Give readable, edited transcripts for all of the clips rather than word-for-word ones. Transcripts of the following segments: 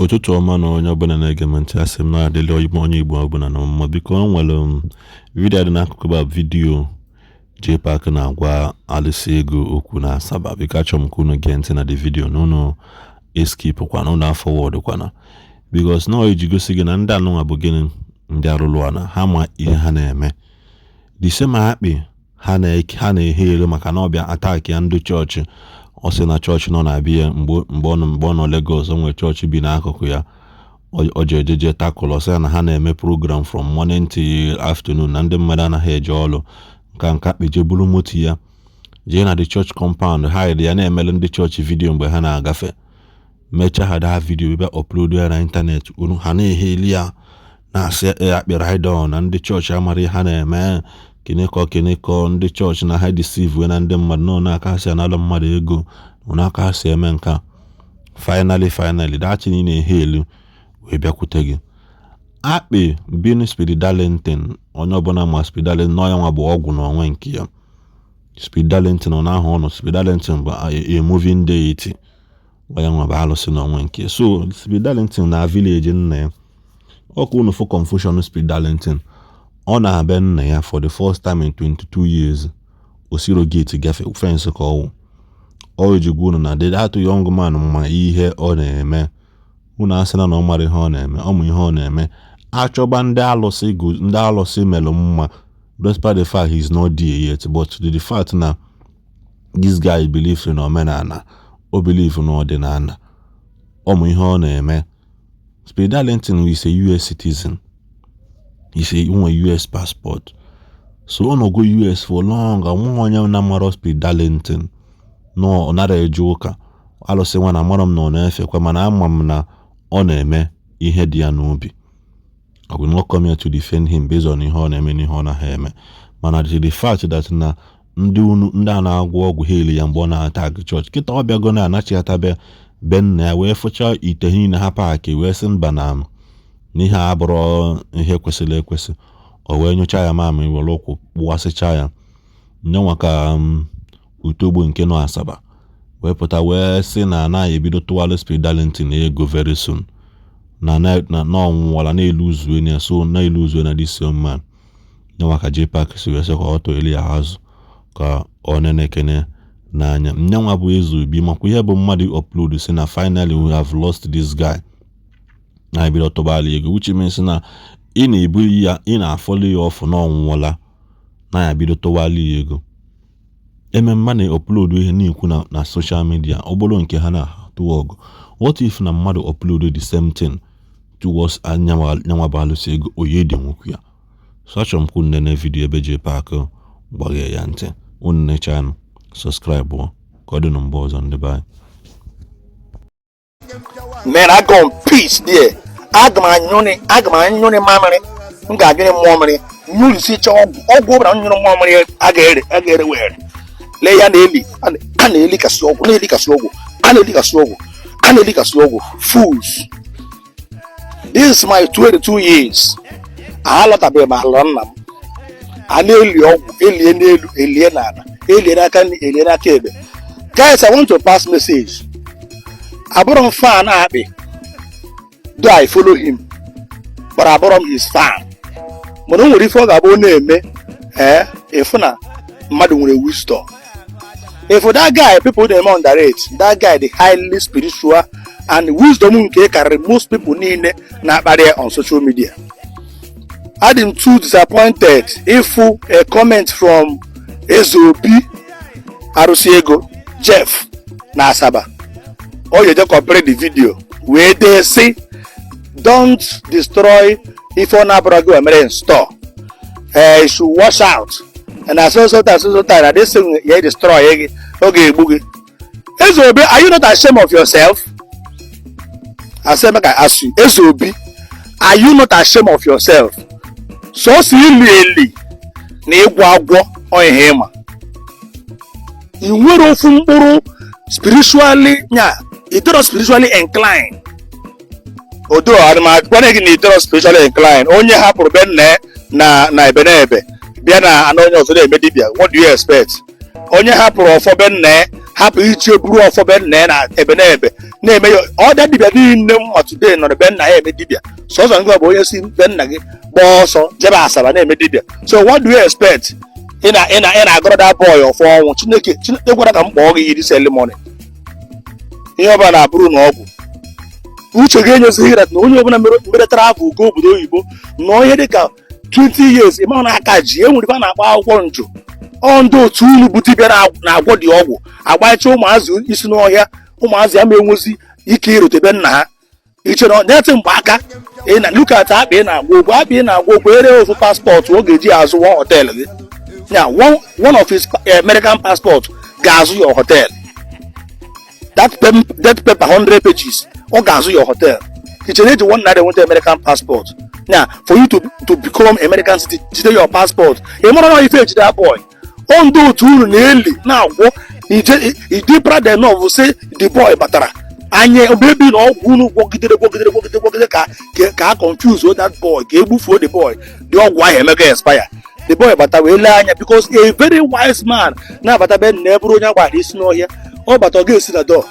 Ụtụtụ ọma na onye ọbụla na-ege m ntị. Asị m na adịla onye Igbo ọbụla na mma. Biko, o nwere m video dị n'akụkụ ebe a, video JPAC na-agwa alụsị ego okwu na Asaba. Biko, achọrọ m ka unu gee ntị na the video na unu eskip kwana, unu afọwọd kwana, because na iji gosi gị na ndị anụnwa bụ gịnị, ndị arụlụ ana ha ma ihe ha na-eme. The same akpị ha na-ehe elu maka na ọbịa attack ya ndị chọọchị. Ọ sị na chọọchị nọ na bịa mgbe ọ nọ Lagos, o nwere chọọchị bi n'akụkụ ya ọ ji ejeje takụl. Ọ sị ya na ha na-eme program from morning till afternoon, na ndị mmadụ anaghị eje ọrụ. Nka kpeje buru moto ya jee na the church compound, hide ya, na-emere ndị chọọchị video mgbe ha na-agafe. Mechaa ha daa video, bịa upload ya na ịntanetị. Unu ha na-ehe eli ya, na-asị akpị ride on na ndị chọọchị amara ihe ha na-eme, kenekọ kenekọ ndị chọọchị na ha deceive na ndị mmadụ nọ n'aka, ha si analụ mmadụ ego n'aka, ha si eme nka. Finally, finally, that thing ị na-ehe elu wee bịakwute gị. Akpị bin Speed Darlington, onye ọbụla ma Speed Darlington nọ ya nwa bụ ọgwụ n'onwe nke ya. Speed Darlington ọ na-ahụ ọnụ. Speed Darlington bụ a moving deity, onye nwa bụ alụsị n'onwe nke ya. So Speed Darlington na village nna ya ọka unu fụ confusion. Speed Darlington ọ na-abịa nna ya for the first time in 22 years, osiro gate gafe fence ka ọwụ ọ ji gwa unu na that young man ma ihe ọ na-eme. Unu asịna na ọ mara ihe ọ na-eme, ọ ma ihe ọ na-eme. Achọba ndị alụsị, ndị alụsị melụ mma, despite the fact he is not there yet, but the fact na this guy believes in omenala, o believe n'ọdịnala, ọ ma ihe ọ na-eme. Speed Darlington is a US citizen. He's a nwe US passport, so ọ nọgo US for long. Onweghị onye na-amarọ Speed Darlington nọ. Ọ nara eje ụka alụsị nwa na amarọ m na ọ na-efekwa, mana ama m na ọ na-eme ihe dị ya n'obi. I will not come here to defend him based on ihe ọ na-eme na ihe ọ naghị eme, mana the fact that na ndị unu ndị a na-agwọ ọgwụ ha eli ya mgbe ọ na-attack chọọchị, kịta ọ bịago na anachighata be be nna ya, wee fụcha ite niile ha pack, wee sị mba, na n'ihe a abụrụ ihe kwesịrị ekwesị. O wee nyụcha ya mamịrị, were ụkwụ kpụwasịcha ya nyenwa ka utogbo nke nọ Asaba wee pụta wee sị na anaghị ebido tụwalụ Speed Darlington ego very soon, na na ọnwụnwala na-elu uzuo ya, so na-elu uzuo na this young man nyenwa ka JPAC si wee sị ka ọ tụọ ya azụ ka ọ nenekene n'anya. Nyanwa bụ eze obi makwa ihe bụ mmadụ upload si na finally we have lost this guy, na ebido tụbala ego, which means na ị na-ebu ya, ị na-afọlụ ya ọfụ na ọnwụọla, na ya bido tụwala ya ego. Eme mma na upload ihe na-ekwu na social media, ọ bụrụ nke ha na-atụ ọgụ. What if na mmadụ upload the same thing towards nyanwa bụ alụsị ego oye dị nwukwu ya? So achọrọ m ka unu nene video ebe JPAC gbaghee ya ntị. Unu nechanụ, subscribe ka ọ dị na mgbe ọzọ, ndị be anyị. Man, I go in peace there. Aga m anyụrị mamịrị, m ga-anyụrị mmụọ mmiri, nyụrịsịcha ọgwụ ọgwụ ọbụla m nyụrụ mmụọ mmiri a ga-ere a ga-ere were lee ya na-eli a na-elikasị ọgwụ, na-elikasị ọgwụ, a na-elikasị ọgwụ, a na-elikasị ọgwụ. Fools. This is my 22 years, alọtabeghị m ala nna m. A na-eli ọgwụ, elie n'elu, elie n'ala, elie n'aka nri, elie n'aka ekpe. Guys, I want to pass message. Abụrụ m fan akpị, though I follow him, but abụrụ m his fan. Mana o nwere ife ọ ga-abụ ọ na-eme, ee, ịfụ na mmadụ nwere wisdom. If that guy, people na-eme underrate that guy, the highly spiritual and wisdom nke karịrị most people niile na-akparị ya on social media. Adị m too disappointed ịfụ a comment from Ezeobi arụsị ego Jeff na Asaba. O jeje compare the video wee dee sị, "Don't destroy ife ọ na-abụrụ gị mere install. You should watch out." And so so time, so so time na this thing ya destroy gị, ọ ga-egbu gị. Ezeobi, are you not ashamed of yourself? I say make I ask you, Ezeobi, are you not ashamed of yourself? Sọsọ ili eli na ịgwọ agwọ ọ ihe ịma ị nwere ofu mkpụrụ spiritually nya ịdọrọ spiritually inclined. Odo agwana gị na ịdọrọ spiritually inclined. Onye hapụrụ be nna ya na ebe na ebe bịa na anụ onye ọzọ na-eme dibịa, what do you expect? Onye hapụrụ ọfọ be nna ya, Hapụ iche buru ọfọ be nna ya na ebe na ebe na-eme ya. Ọda dibịa niile mma today nọrọ be nna ya eme dibịa. Sọsọ nke bụ onye si be nna gị gbaa ọsọ jebe Asaba na-eme dibịa. So what do you expect? Ị na agọrọ that boy ọfọ ọnwụ. Chineke, Chineke gwara ka m kpọọ gị iri sell money. Ihe ọbụla na-abụrụ na ọgwụ uche ga-enyezighị that na onye ọbụla mere travel go obodo oyibo nọọ ihe dịka 20 years, ịma na aka ji enwere ife a na-akpọ akwụkwọ njụ. Ọ ndị otu unu bụ dibịa na-agwọ dị ọgwụ agbacha ụmụazị isi n'ọhịa, ụmụazị ama enwezi ike irutebe nna ha. Iche na nyetị mgbe aka ị na look at akpa ị na-agwa okwu, akpa ị na-agwa okwu ere ofu passport ọ ga-eji azụ one hotel gị ya, one of his American passport ga-azụ your hotel. That paper, 100 pages, ọ ga-azụ your hotel. Iche na eji ₦1 enweta American passport ya? For you to become American citizen, jide your passport. Ị mara na ife ejide boy, ọ ndị otu unu na-eli na-agwọ ije ịdị proud enough say the boy batara anya obebi na ọgwụ unu gwọgidere gwọgidere gwọgidere gwọgidere ka a confuse that boy, ka egbufuo the boy. The ọgwụ ahụ emego expire. The boy bata wee lee anya, because a very wise man na-abata be nna eburu onye agbara isi n'ọhịa. Ọ bata, ọ ga-esi na door,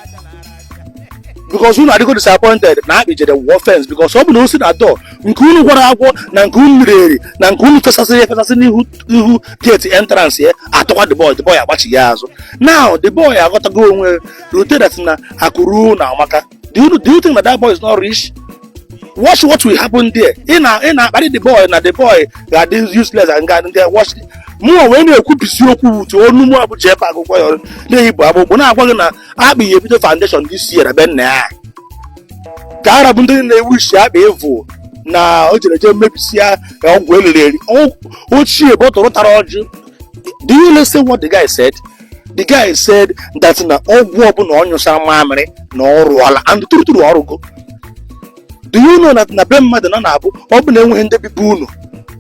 because unu adịgo disappointed na akpị jere wụọ fence, because ọ bụ na o si na door nke unu gwara agwọ na nke unu riri eri na nke unu fesasịrị efesasị n'ihu ihu gate entrance ya atọkwa the boy. The boy agbachi ya azụ. Now the boy aghọtago onwe rute that na akụruo na amaka. Do you think that that boy is not rich? Watch what will happen there. Ị na-akparị the boy na the boy ga-adị useless and ga ndị watch mụnwa wee na-ekwupụsi okwu wutu onu mụ abụ jepe akwụkwọ ya ọrụ na-eyipụ agbụgbọ na-agwa gị na akpị ya ebido foundation this year na be nna ya, ka arabụ ndị na-ewu isi akpị ịvụ na o jere jee mebisia ọgwụ eriri eri ochie bọtụrụ tara ọjị. Do you listen what the guy said? The guy said that na ọgwụ ọbụla ọ nyụsara mamịrị na ọ rụọla, and true true ọrụgo. Do you know that na be mmadụ na na-abụ ọ bụ na enweghị ndị bibu unu,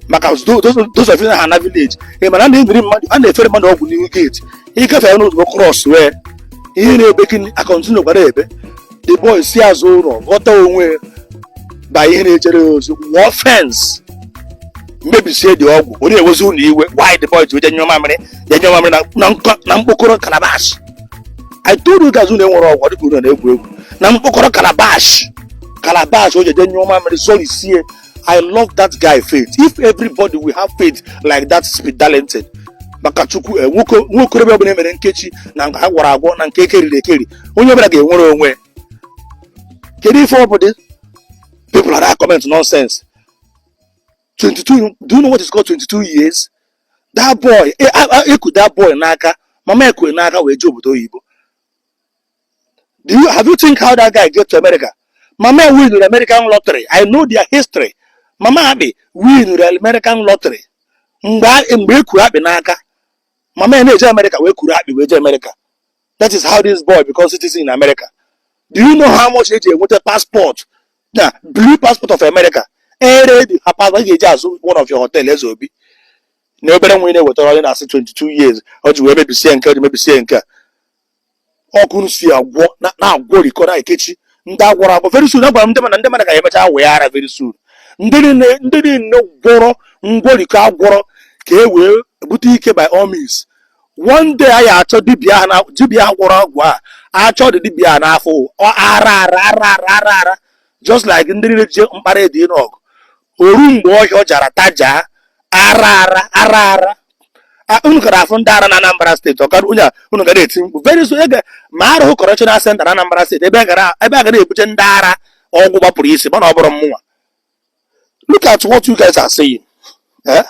maka those of you na ha na village, ị mara na ebiri mmadụ, a na-efere mmadụ ọgwụ n'ihu gate, ịgafe n'ụzọ cross wee ihe na-ebe gịnị a continue gwara ebe. The boy si azụ ụlọ ghọta onwe ba ihe na-echere ya ozi, wụọ fence, mebisie dị ọgwụ. Ọ na-ewezi ụlọ iwe. Why the boy ji wee nyụọ mamịrị ya, nyụọ mamịrị na mkpokoro calabash? I told you guys, unu enwere ọgwụ, ọ dịka unu na-egwu egwu na mkpokoro calabash, calabash o jeje nyụọ mamịrị zorisie. I love that guy faith. If everybody will have faith like that, Speed Darlington, maka Chukwu, nwoke nwokorobịa ọbụla emere nkechi na nke ha gwara agwọ na nke ekeriri ekeri, onye ọbụla ga-enwere onwe. Kedu ife ọ bụ dị people are that comment nonsense? 22, do you know what is called 22 years? That boy eku that boy n'aka, mama ekwe n'aka wee jee obodo oyibo. Do you have you think how that guy get to America? Mama win the American lottery. I know their history. Mama akpị win the American lottery. Mgbe ekuru akpị n'aka, mama ya na-eje America, wee kuru akpị wee jee America. That is how this boy become citizen in America. Do you know how much eji enweta passport na blue passport of America? Ere dị ha passport ga-eji azụ one of your hotel. Eze Obi na obere nwa ị na-ewetara onye na-asị 22 years ọ ji wee mebisie nke, ọ ji mebisie nke a. Ọkụ si agwọ na-agwọ rikọ na-ekechi ndị agwọrọ agwọ. Very soon, agwara m ndị mmadụ, ndị mmadụ ga-emecha wee ara very soon. Ndị niile gwọrọ ngwọrikọ agwọrọ ka e wee bute ike by all means. One day anyị achọ dibịa ahụ na dibịa ahụ gwọrọ ọgwụ a, achọ dị dibịa a n'afọ ara ara ara ara ara ara, just like ndị niile ji mkpara edi n'ọgụ oru mgbe ọhịa ọ jara tajaa ara ara ara ara. Unu gara afụ ndị ara na Anambra Steeti ọka onye a unu gara eti mkpu. Very soon ege ma arụhụ correctional center na Anambra Steeti ebe a gara ebuje ndị ara ọgwụ gbapụrụ isi, mana ọ bụrụ mmụnwa. Look at what you guys are saying, eh?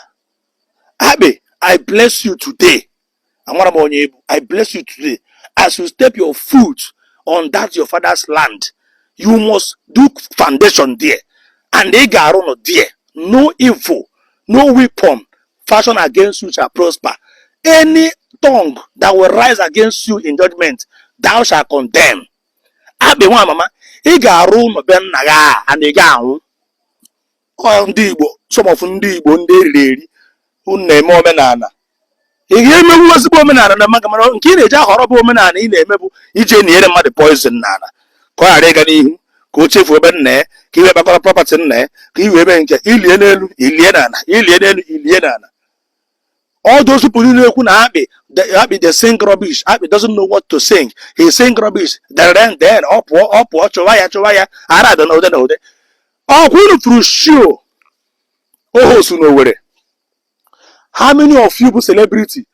Abe, I bless you today. Amara m onye ebu. I bless you today as you step your foot on that your father's land. You must do foundation there and ị ga-arụ nọ there. No evil, no weapon fashion against you shall prosper. Any tongue that will rise against you in judgment, thou shalt condemn. Akpị nwa mama, ị ga-arụ ụlọ be nna gị a and ị ga-anwụ. Ọ ndị Igbo, some of ndị Igbo, ndị eriri eri, unu na-eme omenala. Ị ga-emewu ezigbo omenala na maka mana nke ị na-eji ahọrọ bụ omenala ị na-eme bụ ije niere mmadụ poison n'ala ka ọ ghara ịga n'ihu, ka o chefuo ebe nna ya, ka iwe kpakọrọ property nna ya, ka iwe eme nke ilie n'elu, ilie n'ala, ilie n'elu, ilie n'ala. All those people na-ekwu na akpị The Akpi dey sing rubbish. Akpi doesn't know what to sing. He sing rubbish. Then ọ pụọ, ọ pụọ, chụwa ya, chụwa ya, ara dị n'ụdị n'ụdị. Ọkwa unu furu show o host n'Owerri. How many of you bụ celebrity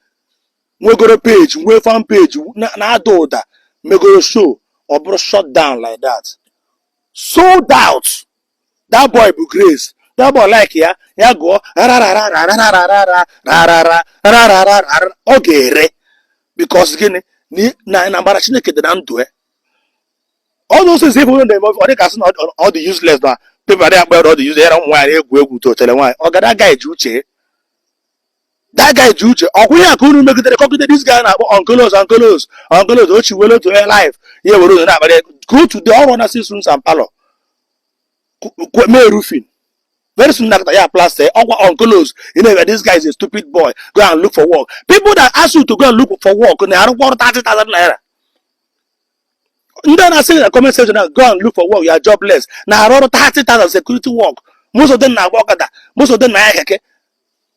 nwegoro page, nwee fan page na-ada ụda, megoro show, ọ bụrụ shut down like that, sold out? That boy bụ Grace. That boy like ya ya gụọ rararararararararararararara, ọ ga-ere, because gịnị? Na amara Chineke dị na ndụ ya. All those things ife na-eme, ọ dị ka sị na ọ dị useless na paper dị akpa, ọ dị useless. Ya na ụmụ nwaanyị na-egwu egwu tochere nwaanyị. Ọ gara guy ji uche, that guy ji uche. Ọkwụ ya ka unu megidere, kọgide this guy na-akpọ Onkelos, Onkelos, Onkelos. O chiwere otu onye life ya were unu na-akparị. Go to the ọrụ na six rooms and parlour, mee roofing. Very soon after ya plaster. Ọkwa Onkelos you know this guy is a stupid boy. Go and look for work. People that ask you to go and look for work na-arụkwa ọrụ 30,000 naira. Ndị na-asị na comment section na go and look for work, you are jobless, na-arụ ọrụ 30,000, security work. Most of them na-agba ọkada, most of them na-anya keke.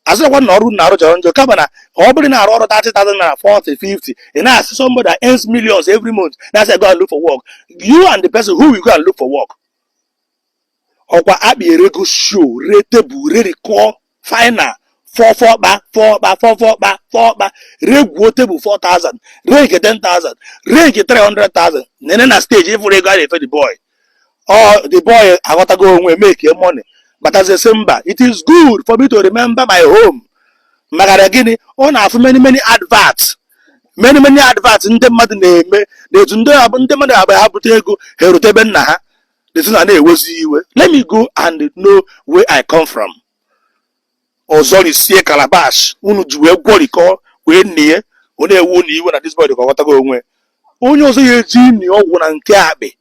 Asịrịkwa na ọrụ na-arụ jọrọ njọ, kama na ọ bụrụ na arụ ọrụ 30,000 naira, 40, 50, ị na-asị somebody that earns millions every month na-asị go and look for work. You and the person who will go and look for work? Ọkwa Akpi erego show, ree tebụl, rerikọọ final fọfọ kpa fọkpa fọfọ kpa fọkpa, regwuo tebụl 4000, ree nke 10,000, ree nke 300,000. Nene na stage, ịfụrụ ego a na-efe the boy. Ọ the boy aghọtago onwe, make money, batazie sị mba, it is good for me to remember my home. Maka na gịnị? Ọ na-afụ many many adverts, many many adverts ndị mmadụ na-eme na etu ndị ndị mmadụ agba ha bute ego, ha erute ebe nna ha. The thing na na-ewezi iwe. Let me go and know where I come from. Ọzọ risie calabash unu ji wee gwọrikọ wee nie. Ọ na-ewu unu iwe na this boy ka ọ ghọtago onwe. Onye ọzọ ya eji ini ọgwụ na nke Akpị,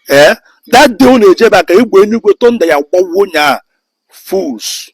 ee, that day ọ na-eje ebe a ka egbe eluigwe thunder ya gbawuo nya. Fools.